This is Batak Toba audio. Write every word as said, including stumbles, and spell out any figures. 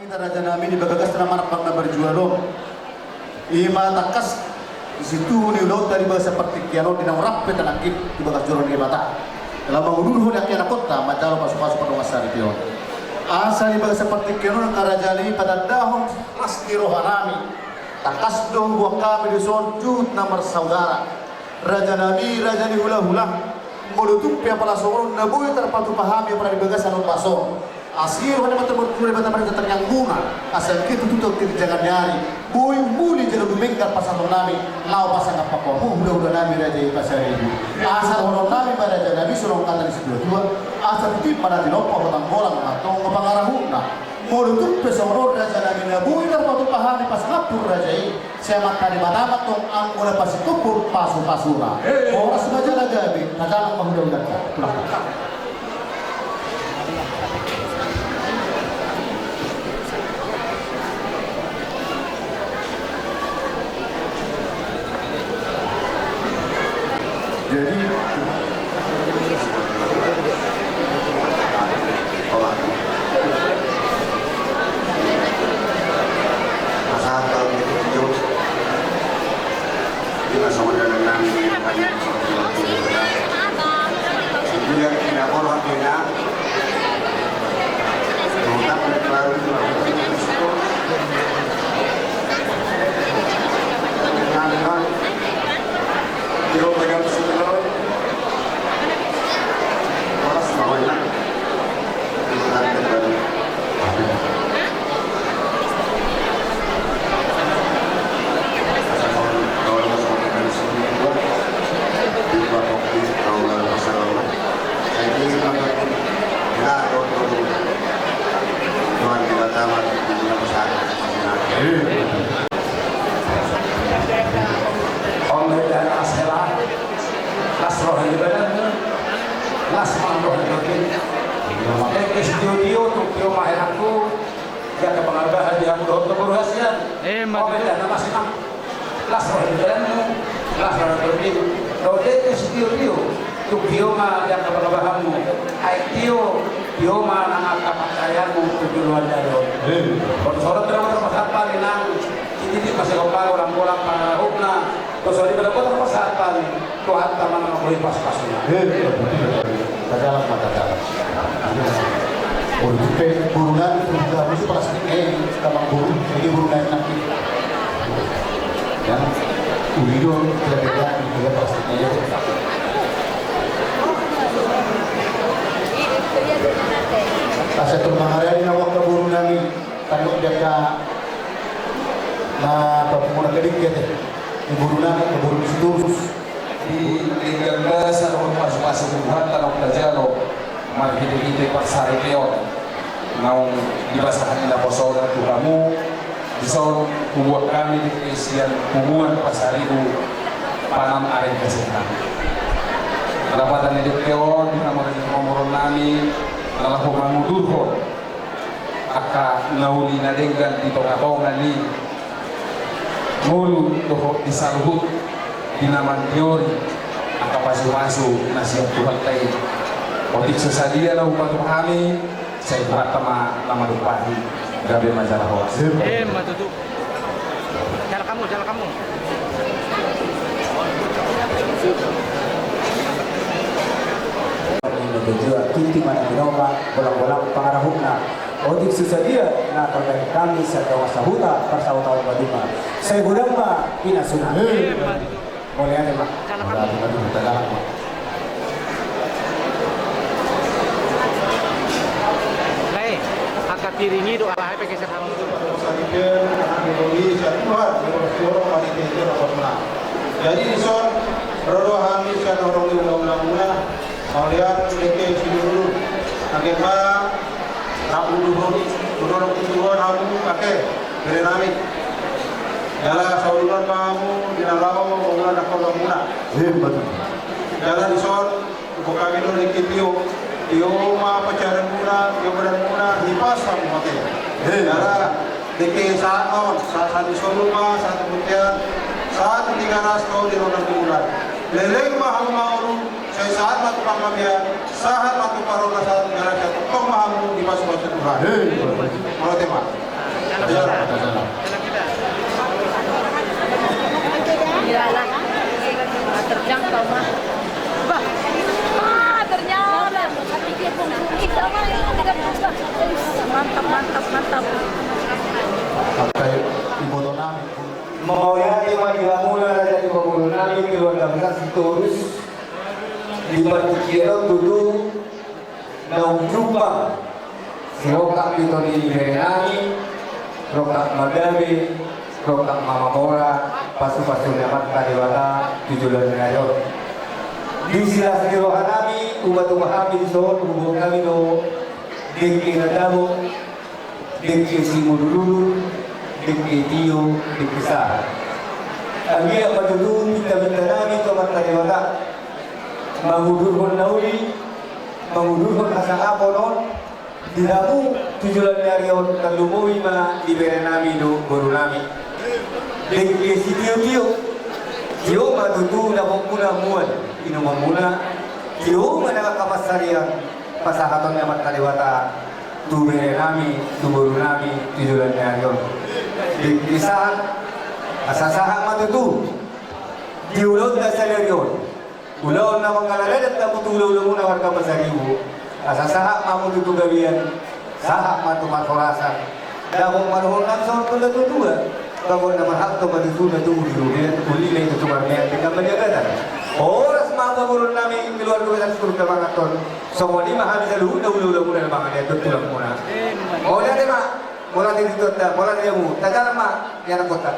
Hita raja nami di bagasan na marpang na marjual on. Ima tangkas di situtu ni ulaonta di bagasan partingkian on di naung rap pe tanangkit di bagas joro ni Debata. Laho mangudurhon angka anakhonta manjalo pasupasu pardongansaripeon. Asa di bagasan partingkian on angka raja nami patandahon las ni roha nami. Tangkas do huboan hami dison juhut na marsaudara. Raja nami, raja ni hulahula. Molo tung pe apala songon on na boi tarpatupa hami apala di bagasan ombas on. Asi roha ni Amanta Martua Debata marhite tangiangmuna, asa anggiat tutu tu angka ginjangan ni ari boi muli jala dumenggan pasahaton nami laho pasangap hamu hulahula nami raja i Pasaribu. Asa dohonon nami ma raja nami songon hata ni situatua, asa tutu ma na tinompa hotang golang ma tonggo pangarahutna. Molo tung pe songon on raja nami na boi tarpatupa hami pasangaphon raja i, sai Amanta Debata ma tong anggo na pasingkophon pasupasuna. Horas ma jala gabe, tajalang ma hulahulanta. Tulang. Jadi, On hela las hela, las roha ni badanmu, las ma roha ni badanmu. Eke sitio-tio tu tio ma helangku. Jaka pangarbahan di hamu dohot tu boru hasian. Emma tutu. Las roha ni badanmu, las roha ni badanmu. Dohot eke sitio-tio tu tio ma jaka pangarbahanmu. Ai tio, tio ma nang angka pancareanmu tu joloan ni ari on. Emma. Songon i do tarpasahat hami nang sititi ma sai golang-golang pangarahutna. Songon i do tarpasahat hami. Tuhanta ma na manggohi pasupasuna. Emma tutu. Tajalang ma tajalang. Olo, pe boru nami tu gabe si plastik, eh, tamang boru, jadi boru nami nanti. Yang uli do, tidak beda, tidak plastik, eh. Asa tung mangarani na waka boru nami. Tanggung jawab na papungu na gedegede di boru nami, di boru ni si Torus. Di denggan basa dohot pasupasu ni Tuhanta naung tajalo marhitehite parsaripeon naung dipasahat ni naposona tu hamu, dison hubuat hami dengke sian punguan Pasaribu, Panam Areng Kesehatan. Lapatan ni dengke on di hamu raja ni pamoruon nami na laho mangudurhon angka na uli na denggan di tongatonga ni ngolu dohot di saluhut di na mandiori angka pasupasu na sian Tuhanta i. Otik so sadia na hupatupa hami, sai Tuhanta ma na manumpahi. Gabe ma jala horas. Emma tutu. Jalan kamu, jalan kamu. Ini tujuan, tingki mana minoma, bolang-bolang pangarahutna. Otik susadia, na tarbaen hami sadongan sahuta, parsahutaon maduma. Sai godang ma pinasuna. Mauliate ma. Mauliate ma, tagalang ma. Lae, angka piring i do, aha pe geser hami. Jadi dison, ro do hami sian horong ni ulaonmuna. Mauliate, dengke, sian ulu. Anggiat ma rap uduhon, uduhon, uduhon hamu, ate, bere nami. Jala saulungan ma hamu di na laho mangula na horongmuna. Emma tutu. Jala dison, umpuk hami do dengke tio. Tio ma pansamotanmuna, tio badanmuna, hipas hamu mate. Emma. Jala dengke sahat on, sahat, sahat ni solu ma, sahat ni bontean, sahat ni Tigaras, sahat di ulaon ni bulan. Leleng ma hamu mangolu, sai sahat ma tu panggabean, sahat ma tu parhorasan, jala sai tongtong ma hamu dipasu-pasu Tuhan. Mauliate ma. Iyalah. Terjangkau ma. Bah. Ah, ternyata. Mantap, mantap, mantap. Sampai ibu Dona. Mauliate ma di hamuna raja ni boru nami, keluarga besar Sitorus. Di partingkian on tutu naung jumpang sirongkap ito ni bere nami, rongkap ma gabe, rongkap ma mamora, pasu-pasu ni Amanta Debata tu joloan ni ari on. Di silas ni roha nami, hupasahat hami dison, huboan hami do dengke na tabo, dengke simudur-udur, dengke tio, dengke sahat. Anggiat ma tutu pinta-pinta nami tu Amanta Debata mangudurhon na uli, mangudurhon hasangapon on di hamu tu joloan ni ari on, tarlumobi ma di bere nami dohot boru nami. Dengke sitio-tio, tio ma tutu dapotmuna mual inumonmuna, tio ma dapot hapansarean pasahaton ni Amanta Debata tu bere nami, tu boru nami, tu joloan ni ari on. Dengke sahat, asa sahat ma tutu di ulaonta sadari on. Ulaon na mangalaho adat hamu tu ulaonmuna marga Pasaribu. Asa sahat ma hamu tutu gabean, sahat ma tu parhorasan. Dapot ma dohonon songon na tua-tua. Dapot na marhak tu parhak tu tubu di rumah, uli na itu tu marmean tinggal menjaga. Horas ma hamu boru nami, keluarga besar Sitorus Damangaton. Songon i ma hami saluhutna ulaonmuna na mangalean dohot tulangmuna. Mauliate ma, mauliate di Tuhanta, mauliate di hamu, tajalang ma, ianakhonta.